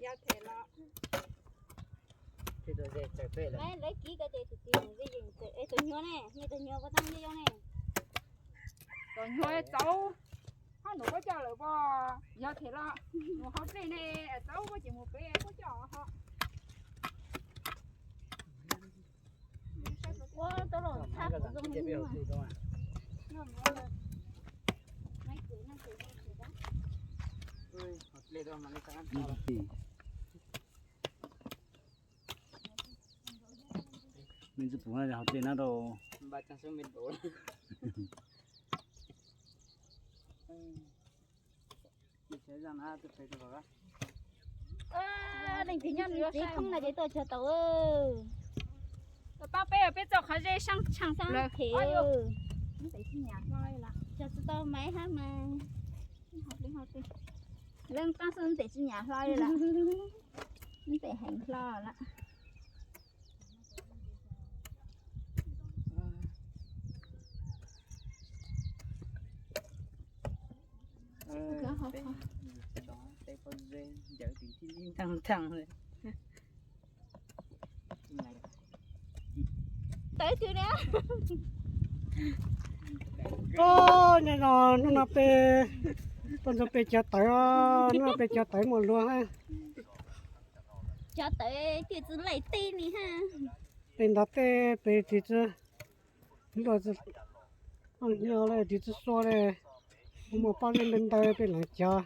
Yog them los, lawv kib ko ces tus txiv mus ze yees txawm es tus nyuag ne, niag tus nyuag koj tab yeej yooj ne. Tus nyuag txaus, hab nus puab coj lawm pom, yog them los nus hauv dlej ne, txaus puab ces mus pem puab coj ho. Ua tau los thab kuv zoo li. Me ntsis pum hauv dlej na rau. Leej twg nyob txiv thoob no ces tuaj cog tau. Pab peb, peb txoj qhov zeb sab tshaaj plawg them. Cog tsis tau maiv hab mas. Leej qaab xwb ntes tsis nyam hlo li lawm. Ntes heev hlo lawm. Tawv twg na. Hnub no peb tuaj ntxuag peb cov tawv, hnub no peb cov tawv muaj luag hab. Cov tawv tiaj tsi laij teb ni hab. Peb ntav teb peb tsis tsi luaj, hnyo le tsis tsi sua le, muaj pob zeb ntaw ntaw peb leev cov,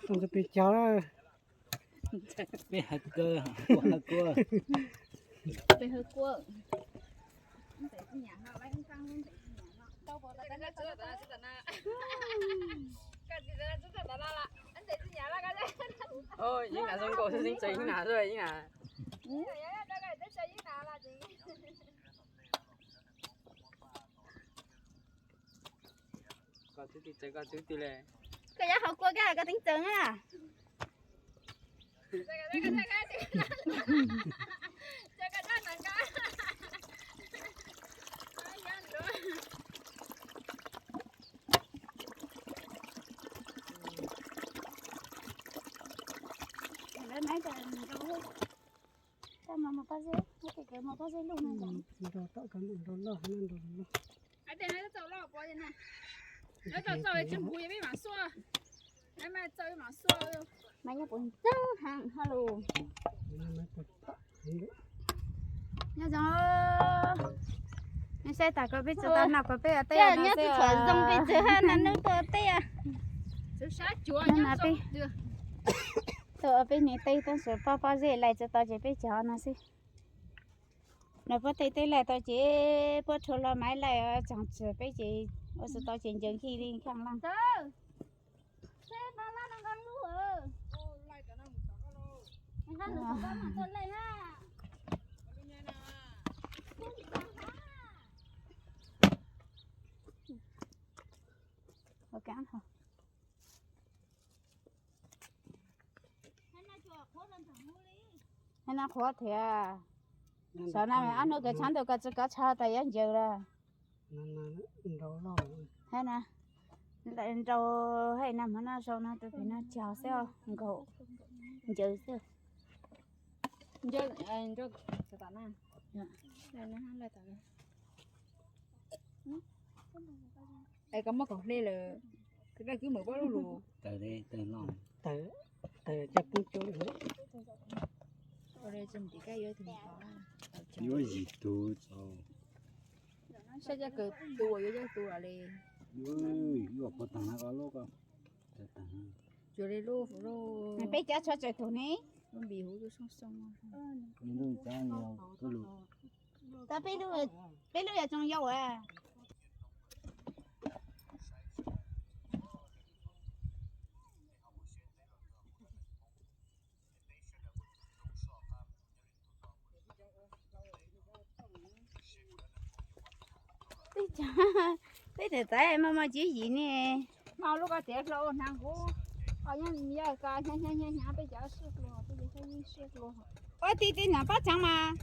tuaj ntxuag peb cov lawm. Peb hawv kuab, kuab hawv kuab. Peb hawv kuab. Yeej nam zoo nkauj xwb, yeej tsaws yeej nam xwb yeej nam. Koj tub ti tsaws koj tub ti le. Koj yuav haus kua koj hais koj teev tsaws na. Lawv maiv tas nrau, koj mas mas pob zeb, koj tes kawv mas pob zeb lug no. Nrau tom koj nrau loj, nrau loj. Mas nyob puas ntxeeb heev ha lus. Nyob zoo, nyob saib tas kom peb tsi tau noj kom peb ua teb nyob tsi tshua zoo peb tsi hab naj nub tuaj teb. Nyob peb tuaj ua peb niam teb tab sis pob pob zeb laij tsi tau ces peb cog no xwb. Nws puab tej teb laij tau ces puab rhuav hlo maiv laij tsoom tsi peb ces ua tsi tau ces ncaws nkig li khaaj laaj. Hab nab qhuav thiab. Saum no ob hnub kawg tshaab ntawd koj tsi kov tsho tas yuav ncaws lawm. Hab na, nrau hab na hmo no sau no tus pem no cog xwb, nkaum ncaws xwb. Es koj muab kaum hle lawm, koj daj kwb mawm pob lug lug. Tawg caj pub cuab lawm. Yuav zis tug tso. Saib caj kawg tu uas yuav caj tu lawm li. Yuav pov tag na ko lub ko. Cuag li lub, peb cov tshuav tsawg tug ne? Lub npis huv lub soo soo. Tab peb lub, peb lub yog tsoom yau as. Peb cov, peb niam tais maj maj tsiv yim ne. Maj lub koj tiav hlo ua hnav kuv, yog ko hnyav hnyav hnyav peb cov sib hluas, peb cov yeej sib hluas. Ua tij tij nram pob tseev mas.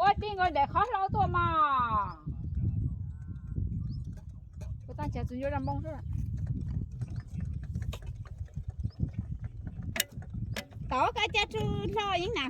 Ua tij nkaus daim qhov hlau tuaj mas. Kuv tab cas tsuas yuav zaj npoo xwb. tod koj coj tsuj hlo yeeb na.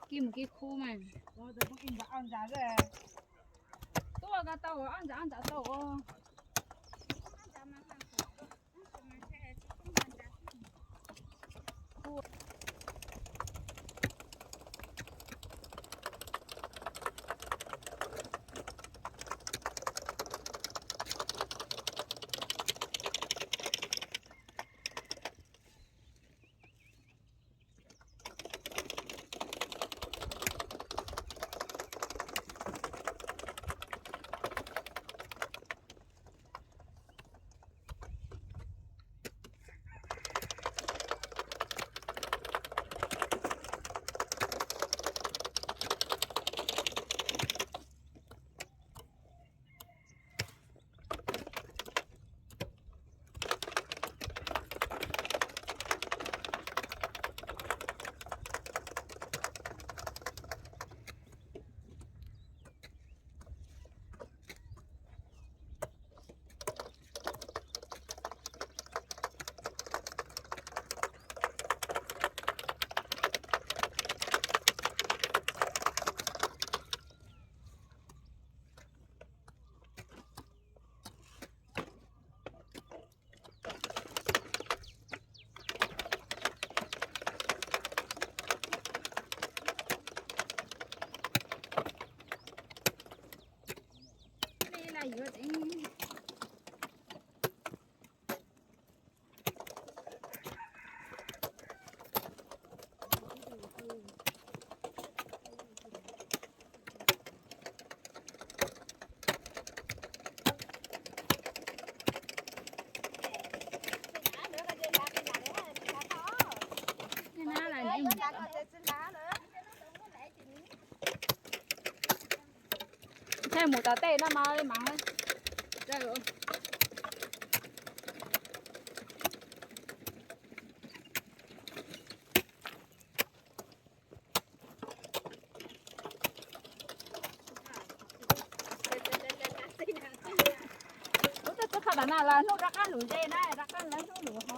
Kib mus kib khub mas. Tuaj ko tau, ob ntsa ob ntsa tau. Thaij mus tom tej no mas mas. Lub twb txog qhov tom no los hnub rov qab lus ze na, rov qab lawv hnub lus ho.